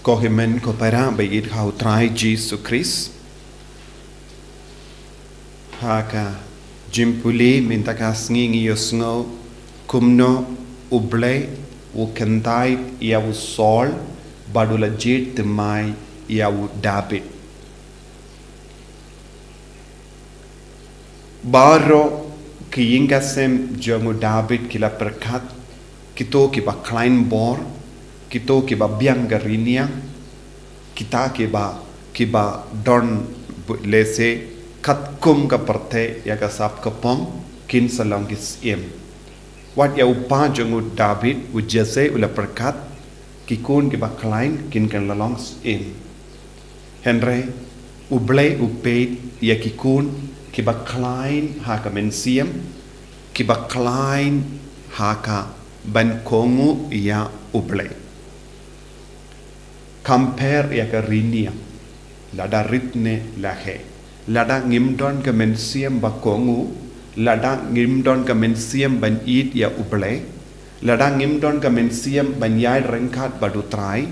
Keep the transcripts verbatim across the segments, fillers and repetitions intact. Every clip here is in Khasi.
Ko hynmen ko para ba ïeit ha u Trai Jisu Khrist. Ha ka jingpule mynta ka sngi ngi ïohsngew kumno U Blei u kyntait ïa u Saul bad u la jied thymmai ïa u David. Baroh ki ïing ki sem jong u David ki la pyrkhat, kito kiba khlaiñ bor, kito kiba biang ka riñiang, kita kiba, kiba don bu-, lehse katkum ka pyrthei ïa ka sap ka pong, kin sa long ki syiem. Wat ïa u kpa jong u David, u Jesse, u la pyrkhat, ki khun kiba khlaiñ kin kan la long syiem. Hynrei U Blei u peit ïa ki khun kiba khlaiñ ha ka mynsiem, kiba khlaiñ ha ka ban kohnguh ïa U Blei. Compare ïa ka riñiang, lada rit ne la heh. Lada ngim don ka mynsiem ba kohnguh, lada ngim don ka mynsiem ban ïeit ïa U Blei, lada ngim don ka mynsiem ban ïaid ryngkat bad u Trai,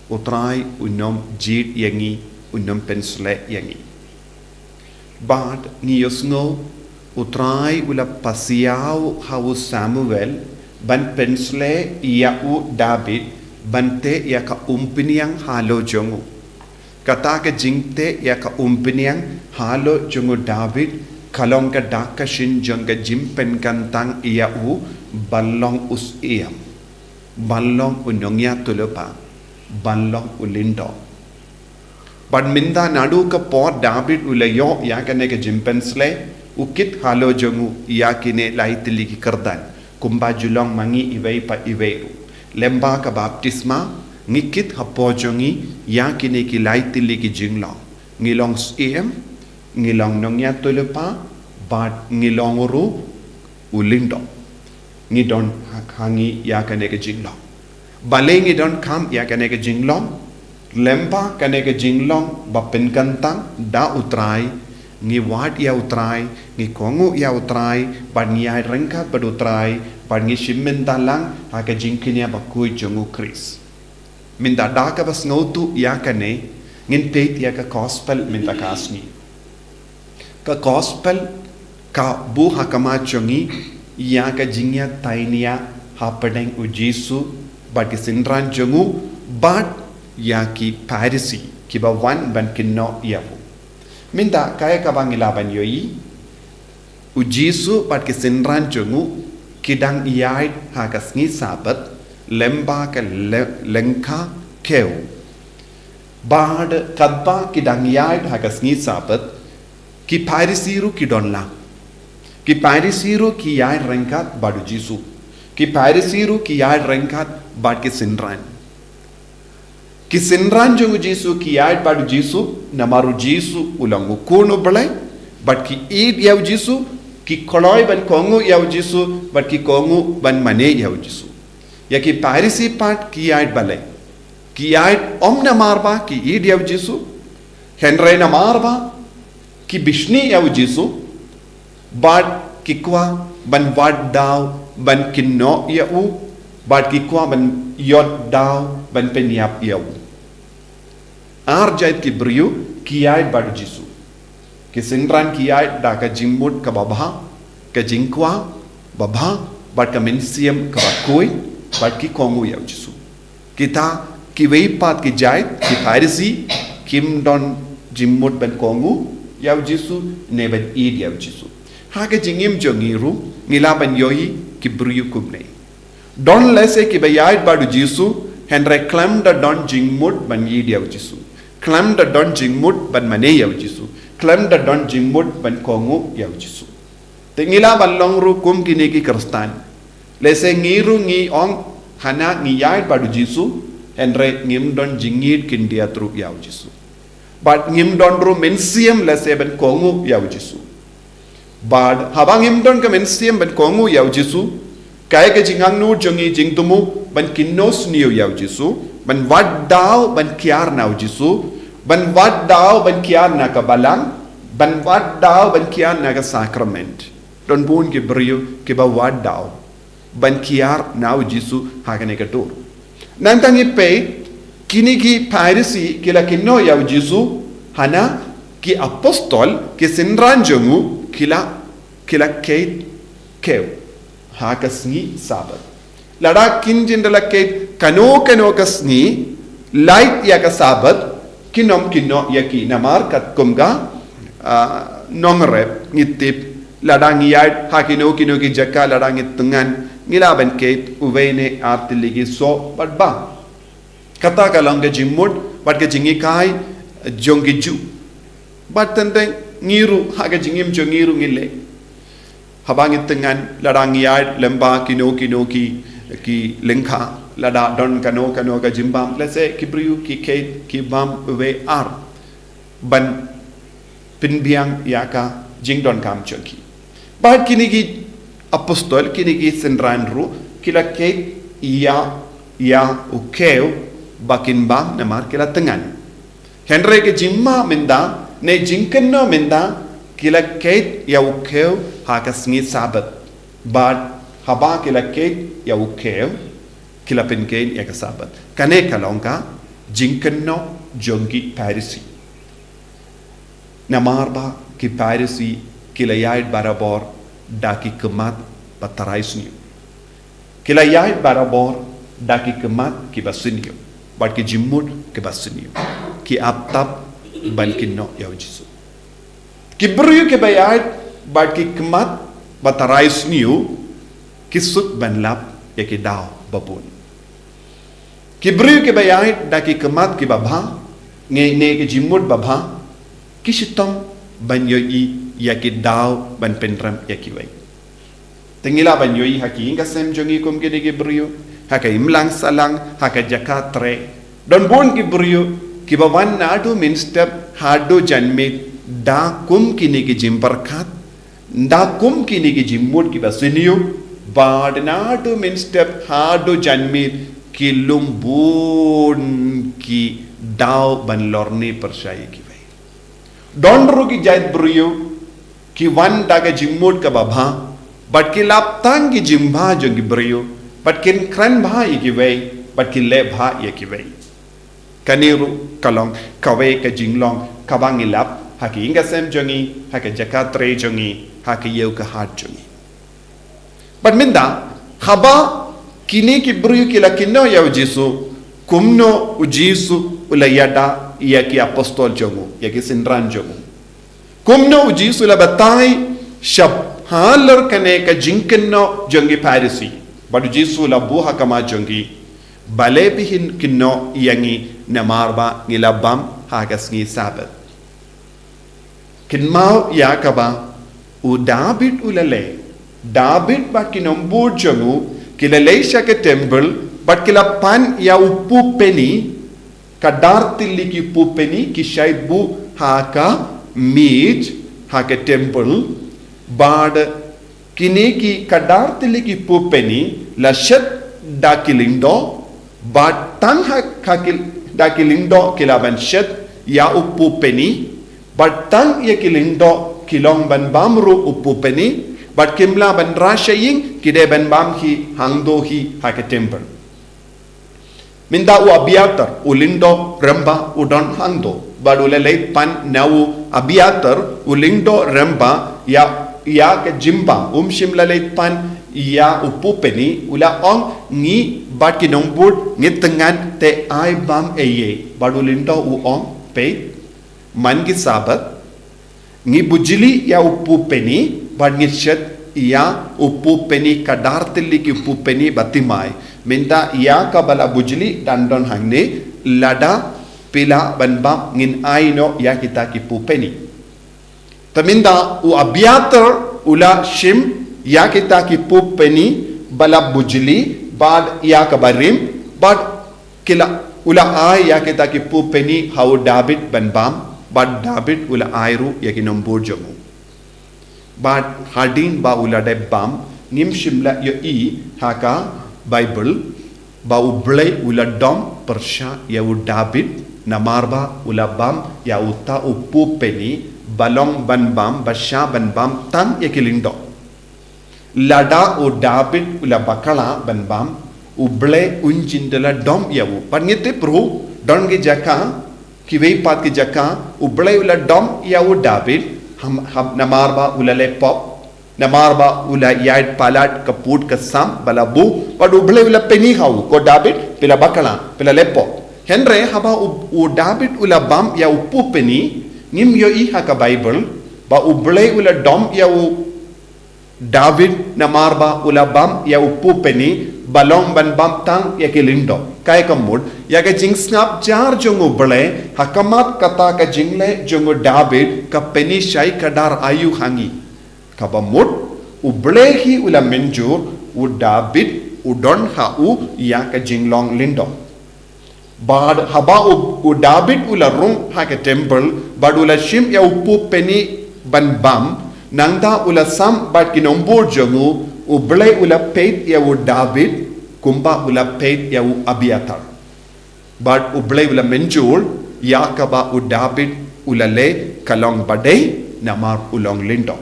u Trai un ym jied ïa ngi, un ym pynshlei ïa ngi. Bad ngi ïohsngew, u Trai u la pasiaw ha u Samuel ban pynshlei ïa u David ban teh ïa ka umphniang halor jong u. Kata ka jingteh ïa ka umphniang halor jong u David ka long ka dak ka shin jong ka jingpynkyntang ïa u ban long u syiem, ban long u nongïathuhlypa, ban long u lyngdoh. Bad mynta naduh ka por David u la ïoh ïa kane ka jingpynshlei, u kit halor jong u ïa kine lai tylli ki kyrdan, kumba ju long ma ngi iwei pa iwei ruh. Lyngba ka baptisma, ngi kit hapoh jong ngi ïa kine ki lai tylli ki jinglong. Ngi long syiem, ngi long nongïathuhlypa, bad ngi long ruh u lyngdoh. Ngi don ha, ha ngi ïa kane ka jinglong. Balei ngi donkam ïa kane ka jinglong? Lyngba kane ka jinglong ba pynkyntang da u Trai, ngi wad ïa u Trai, ngi kohnguh ïa u Trai, bad ngi ïaid ryngkat bad u Trai, bad ngi shim bynta lang ha ka jingkñia bakhuid jong u Khrist. Mynta da kaba sngewthuh ïa kane, ngin peit ïa ka gospel mynta ka sngi. Ka gospel ka buh ha khmat jong ngi ïa ka jingïatainia hapdeng u Jisu bad ki synran jong u bad ïa ki Pharisi kiba wan ban kynnoh ïa u. Mynta kaei kaba ngi lah ban ïohi, u Jisu bad ki synran jong u ki dang ïaid ha ka sngi Sabbath lyngba ka le-, lyngkha kiew. Bad katba ki dang ïaid ha ka sngi Sabbath, ki Pharisi ruh ki don lang. Ki Pharisi ruh ki ïaid ryngkat bad u Jisu. Ki Pharisi ruh ki ïaid ryngkat bad ki synran. Ki synran jong u Jisu ki ïaid bad u Jisu, namar u Jisu u long u Khun u Blei, bad ki ïeit ïa u Jisu, ki kloi ban kohnguh ïa u Jisu, bad ki kohnguh ban mane ïa u Jisu. Ïa ki Pharisi pat ki ïaid balei? Ki ïaid ym namar ba ki ïeit ïa u Jisu, hynrei namar ba ki bishni ïa u Jisu, bad ki kwah ban wad daw ban kynnoh ïa u, bad ki kwah ban ïoh daw ban pynïap ïa u. Ar jait ki briew ki ïaid bad u Jisu. Ki synran ki ïaid da ka jingmut kaba bha, ka jingkwah ba bha, bad ka mynsiem kaba khuid, bad ki kohnguh ïa u Jisu. Kita kiwei pat ki jait, ki Pharisi, kim don jingmut ban kohnguh ïa u Jisu, ne ban ïeit ïa u Jisu. Ha ka jingim jong ngi ruh, ngi lah ban ïohi ki briew kumne. Don lehse kiba ïaid bad u Jisu, hynrei khlem da don jingmut ban ïeit ïa u Jisu. Khlem da don jingmut ban mane ïa u Jisu. Khlem da don jingmut ban kohnguh ïa u Jisu. Te ngi lah ban long ruh kum kine ki Khristan. Lehse ngi ruh ngi ong hana ngi ïaid bad u Jisu, hynrei ngim don jingïeit khyndiat ruh ïa u Jisu. Bad ngim don ruh mynsiem lehse ban kohnguh ïa u Jisu. Bad haba ngim don ka mynsiem ban kohnguh ïa u Jisu, kaei ka jingangnud jong ngi? Jingthmu ban kynnoh sniew ïa u Jisu, ban wad daw ban kiar na u Jisu, ban wad daw ban kiar na ka balang, ban wad daw ban kiar na ka sakrament. Don bun ki briew kiba wad daw ban kiar na u Jisu ha kane ka dur. Nangta ngi peit, kine ki Pharisi ki la kynnoh ïa u Jisu, hana ki apostol, ki synran jong u, ki la, ki la keit khiew ha ka sngi Sabbath. Lada kin jin da la keit kano kano ka sngi, lait ïa ka Sabbath, kin ym kynnoh ïa ki, namar katkum ka, ah, nongrep ngi tip, lada ngi ïaid ha kino kino ki jaka, lada ngi tyngan, ngi lah ban keit uwei ne ar tylli ki soh bad bam. Kata ka long ka jingmut bad ka jinghikai jong ki Jiw. Bad teng teng ngi ruh, ha ka jingim jong ngi ruh ngi leh. Haba ngi tyngan, lada ngi ïaid lyngba kino kino ki, ki lyngkha, lada don kano kano ka jingbam, lehse ki briew ki keit, ki bam uwei ar ban pynbiang ïa ka jingdonkam jong ki. Bad kine ki apostol, kine ki synran ruh, ki la keit ïa, ïa u khiew ba kin bam namar ki la tyngan. Hynrei ka jingma mynta, ne jingkynnoh mynta, ki la keit ïa u khiew ha ka sngi Sabbath. Bad haba ki la keit ïa u khiew, ki la pynkheiñ ïa ka Sabbath. Kane ka long ka jingkynnoh jong ki Pharisi. Namar ba ki Pharisi ki la ïaid barabor da ki khmat ba tharai sniew. Ki la ïaid barabor da ki khmat kiba sniew bad ki jingmut kiba sniew. Ki ap tap ban kynnoh ïa u Jisu. Ki briew kiba ïaid bad ki khmat ba tharai sniew, ki suk ban lap ïa ki daw ba bun. Ki briew kiba ïaid da ki khmat kiba bha, ne, ne ki jingmut ba bha, ki shitom ban ïohi ïa ki daw ban pynrem ïa kiwei. Te ngi lah ban ïohi ha ki ïing ka sem jong ngi kum kine ki briew, ha ka imlang sahlang, ha ka jaka trei. Don bun ki briew kiba wan naduh mynstep haduh janmiet da kum kine ki jingpyrkhat, da kum kine ki jingmut kiba sniew, bad naduh mynstep haduh janmiet ki lum bun ki daw ban lorni pyrshah ïa kiwei. Don ruh ki jait briew ki wan da ka jingmut kaba bha, bad ki lap tang ki jingbha jong ki briew, bad kin kren bha ïa kiwei, bad ki leh bha ïa kiwei. Kane ruh ka long kawei ka jinglong kaba ngi lap ha ki ïing ka sem jong ngi, ha ka jaka trei jong ngi, ha ka ïew ka hat jong ngi. Bad mynta, haba kine ki briew ki la kynnoh ïa u Jisu, kumno u Jisu u la ïada ïa ki apostol jong u, ïa ki synran jong u? Kumno u Jisu u la batai shaphrang kane ka jingkynnoh jong ki Pharisi? Bad u Jisu u la buh ha khmat jong ki, balei phi kynnoh ïa ngi namar ba ngi la bam ha ka sngi Sabbath? Kynmaw ïa kaba u David u la leh. David bad ki nongbud jong u ki la leit sha ka temple bad ki la pan ïa u pupeni, ka dar tylli ki pupeni ki shait buh ha ka miej ha ka temple, bad kine ki ka dar tylli ki pupeni la shet da ki lyngdoh, bad tang ha ka ki, da ki lyngdoh ki la ban shet ïa u pupeni, bad tang ïa ki lyngdoh ki long ban bam ruh u pupeni, bad kim lah ban rah sha ïing, ki dei ban bam hi hangto hi ha ka temple. Mynta u Abiathar, u lyngdoh rangbah u don hangto, bad u la leit pan na u Abiathar, u lyngdoh rangbah ïa, ïa ka jingbam, um shym la leit pan ïa u pupeni, u la ong ngi bad ki nongbud ngi tyngan te ai bam ei ei, bad u lyngdoh u ong peit, man ki Sabbath, ngi bujli ïa u pupeni, bad ngi shet ïa u pupeni ka dar tylli ki pupeni ba thymmai. Mynta ïa kaba la bujli dang don hangne, lada phi lah ban bam ngin ai noh ïa kita ki pupeni. Te mynta u Abiathar u la shim ïa kita ki pupeni ba la bujli, bad ïa kaba rim, bad ki la, u la ai ïa kita ki pupeni ha u David ban bam, bad David u la ai ruh ïa ki nongbud jong u. Bad hadien ba u la dep bam, ngim shym la ïohi ha ka Baibl ba U Blei u la dom pyrshah ïa u David, namar ba u la bam ïa uta u pupeni ba long ban bam, ba shah ban bam tang ïa ki lyngdoh. Lada u Dabid u la bakla ban bam, u Blei un jin da la dom ïa u. Pat ngi tip ruh, don ki jaka, kiwei pat ki jaka, u Blei u la dom ïa u Dabid, ham, ham, namar ba u la leh pop, namar ba u la ïaid palat ka pud ka sam, ba la buh, pat u Blei u la pyni ha u, ko Dabid, phi la bakla, phi la leh pop. Hynrei haba u, u Dabid u la bam ïa u pop pyni, ngim ïohi ha ka Baibl, ba u Blei u la dom ïa u Dabid namar ba u la bam ïa u pop pyni, ba long ban bam tang ïa ki lyngdoh. Kaei ka mut, ïa ka jingsngap jar jong u Blei, ha khmat kata ka jingleh jong u Dabid, ka pyni shai ka dar aïu ha ngi. Kaba mut, u Blei hi u la mynjur, u Dabid, u don ha u, ïa ka jinglong lyngdoh. Bad haba u, u Dabid u la rung ha ka temple, bad u la shim ïa u pop pyni ban bam, nangta u la sam bad ki nongbud jong u, u Blei u la peit ïa u Dabid, kumba u la peit ïa u Abiathar. Bad u Blei u la mynjur, ïa kaba u Dabid u la leh ka long ba dei, namar u long lyngdoh.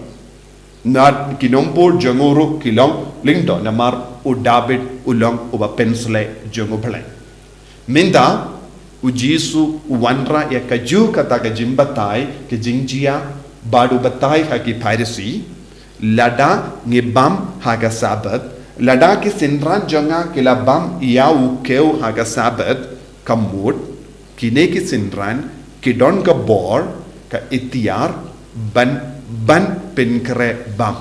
Na ki nongbud jong u ruh ki long lyngdoh namar u Dabid u long uba pynsleh jong u Blei. Mynta, u Jisu u wanrah ïa kajuh kata ka jingbatai, ka jingjia, bad u batai ha ki Pharisi, lada ngi bam ha ka Sabbath, lada ki synran jong nga ki la bam ïa u khiew ha ka Sabbath, ka mut, kine ki synran, ki don ka bor, ka iktiar, ban, ban pynkhreh bam.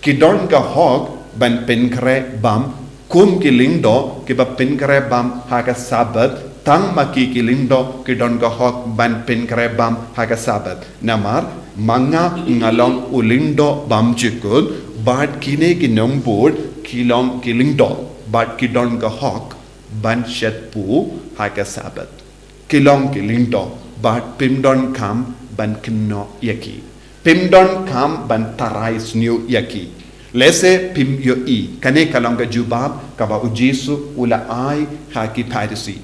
Ki don ka hok, ban pynkhreh bam, kum ki lyngdoh, kiba pynkhreh bam ha ka Sabbath, tang ma ki ki lyngdoh, ki don ka hok, ban pynkhreh bam ha ka Sabbath. Namar, ma nga nga long u lyngdoh bymjukut, bad kine ki nongbud, ki long ki lyngdoh, bad ki don ka hok, ban shet pur ha ka Sabbath. Ki long ki lyngdoh, bad phim donkam ban kynnoh ïa ki. Phim donkam ban tharai sniew ïa ki. Lehse phim ïohi, kane ka long ka jubab, kaba u Jisu u la ai ha ki Pharisi.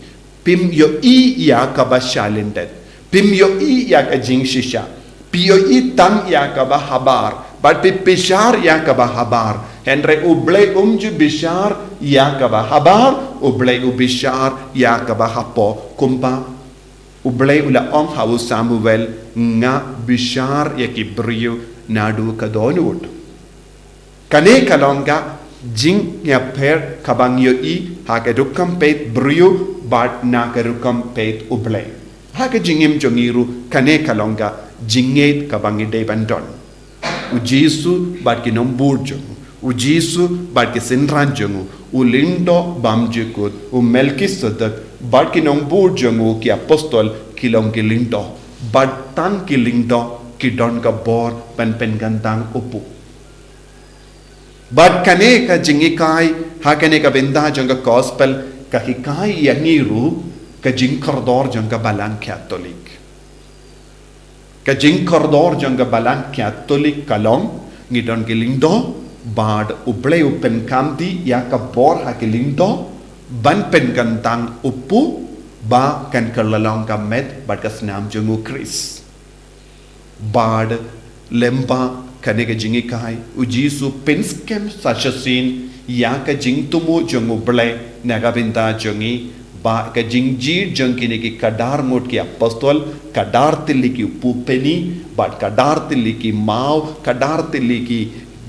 Phim ïohi ïa kaba shah lyndet. Phim ïohi ïa ka jingshisha. Phi ïohi tang ïa kaba habar. Bad phi bishar ïa kaba habar. Hynrei u Blei um ju bishar ïa kaba habar. U Blei u bishar ïa kaba hapoh. Kumba u Blei u la ong ha u Samuel, nga bishar ïa ki briew naduh ka dohnud. Kane ka long ka jingïapher kaba ngi ïohi ha ka rukom peit briew bad na ka rukom peit u Blei. Ha ka jingim jong ngi ruh kane ka long ka jingngeit kaba ngi dei ban don. U Jisu bad ki nongbud jong u, u Jisu bad ki synran jong u, u lyngdoh bymjukut, u Melkisedek bad ki nongbud jong u ki apostol ki long ki lyngdoh. Bad tang ki lyngdoh ki don ka bor ban pynkyntang u pop. Bad kane ka jinghikai, ha kane ka bynta jong ka gospel, ka hikai ïa ngi ruh, ka jingkordor jong ka balang Katholik. Ka jingkordor jong ka balang Katholik ka long, ngi don ki lyngdoh, bad u Blei u pynkamti ïa ka bor ha ki lyngdoh, ban pynkyntang u pop, ba kan kylla long ka met, bad ka snam jong u Khrist. Bad lyngba kane ka jinghikai, u Jisu pynskhem sa shisien ïa ka jingthmu jong u Blei na ka bynta jong ngi, ba ka jingjied jong kine ki khadar ngut ki apostol, khadar tylli ki u pop pyni, bad khadar tylli ki maw, khadar tylli ki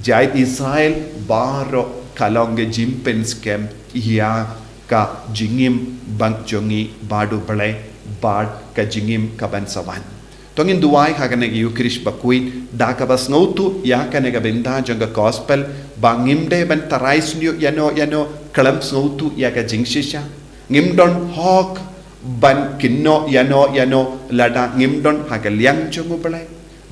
jaid Israel, baroh ka long ka jingpynskhem ïa ka jingim bad jong ngi bad u Blei, bad ka jingim kaban sa wan. To ngin duwai ha kane ka Eucharist bakhuid, da kaba sngewthuh ïa kane ka bynta jong ka gospel, ba ngim dei ban tharai sniew ïano ïano, khlem sngewthuh ïa ka jingshisha. Ngim don hok ban kynnoh ïano ïano, lada ngim don ha ka liang jong u Blei.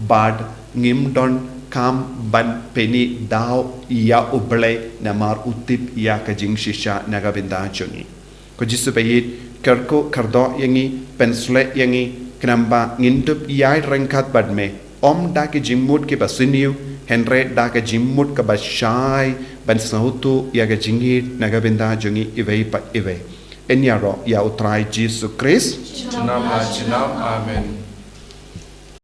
Bad ngim donkam ban pyni daw ïa u Blei namar u tip ïa ka jingshisha na ka bynta jong ngi. Ko Jisu ba ïeit, kyrkhu kyrdoh ïa ngi, pynshlur ïa ngi, khnang ba ngin dup ïaid ryngkat bad me, ym da ki jingmut kiba sniew, hynrei da ka jingmut kaba shai, ban sngewthuh ïa ka jingïeit na ka bynta jong ngi iwei pa iwei. Yn ïaroh ïa u Trai Jisu Khrist. Junom la junom. Amen.